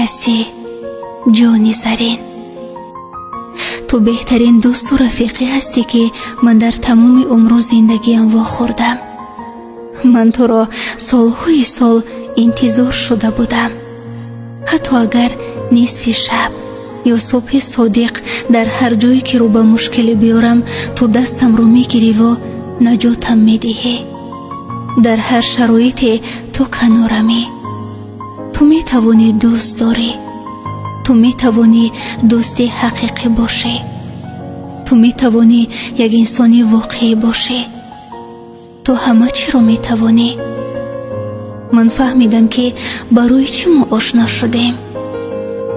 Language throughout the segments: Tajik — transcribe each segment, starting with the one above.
Аси, ҷони зарин, ту беҳтарин дӯсту рафиқе ҳастӣ, ки ман дар тамоми умру зиндагиам вохӯрдам. Ман туро солҳои сол интизор шуда будам. Ҳатто агар нисфи шаб ё субҳи содиқ дар ҳар ҷое ки рӯ ба мушкиле биёрам, ту дастамро мегириву наҷотам медиҳӣ. Дар ҳар шароите ту канорамӣ. Ту метавонӣ дӯст дорӣ, ту метавонӣ дӯсти ҳақиқӣ бошӣ, ту метавонӣ як инсони воқеӣ бошӣ. Ту ҳама чиро метавонӣ. Ман фаҳмидам, ки барои чӣ мо ошно шудем.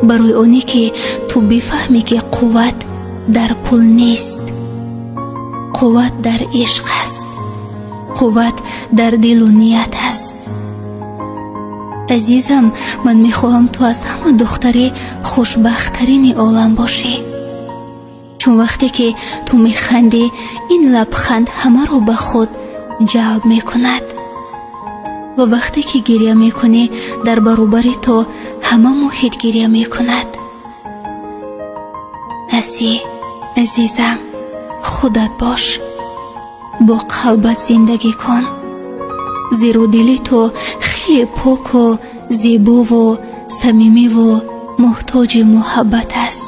Барои оне ки ту бифаҳмӣ, ки қувват дар пул нест, қувват дар ишқ аст, қувват дар дилу ният аст. Азизам, ман мехоҳам ту аз ҳама духтари хушбахттарини олам бошӣ, чун вақте ки ту механдӣ, ин лабханд ҳамаро ба худ ҷалб мекунад, ва вақте ки гиря мекунӣ, дар баробари ту ҳама муҳит гиря мекунад. Аси, азизам, худат бош, бо қалбат зиндагӣ кун, зеро дили ту хеле поку зебову самимиву муҳтоҷи муҳаббат аст.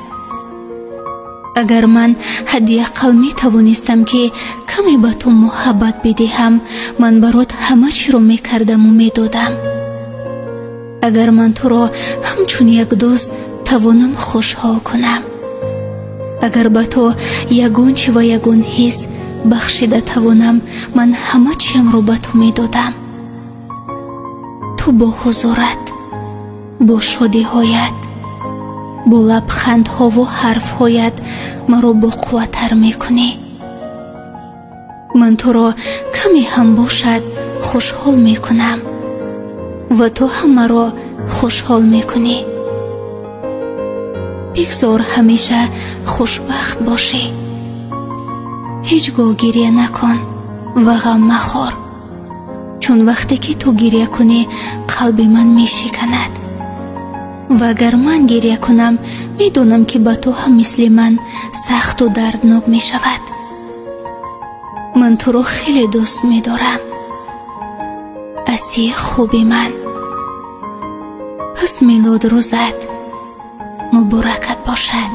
Агар ман ҳадди ақал метавонистам, ки каме ба ту муҳаббат бидиҳам, ман барот ҳама чиро мекардаму медодам. Агар ман туро ҳамчун як дӯст тавонам хушҳол кунам, агар ба ту ягон чи ва ягон ҳис бахшида тавонам, ман ҳама чиямро ба ту медодам. Ту бо ҳузурат, бо шодиҳоят, бо лабхандҳову ҳарфҳоят маро боқувваттар мекунӣ. Ман туро каме ҳам бошад хушҳол мекунам ва ту ҳам маро хушҳол мекунӣ. Бигзор ҳамеша хушбахт бошӣ. Ҳеҷ гоҳ гиря накун ва ғам махӯр, чун вақте ки ту гиря кунӣ, қалби ман мешиканад, ва агар ман гиря кунам, медонам, ки ба ту ҳам мисли ман сахту дарднок мешавад. Ман туро хеле дӯст медорам, асии хуби ман. Пас милодрӯзат муборакат бошад.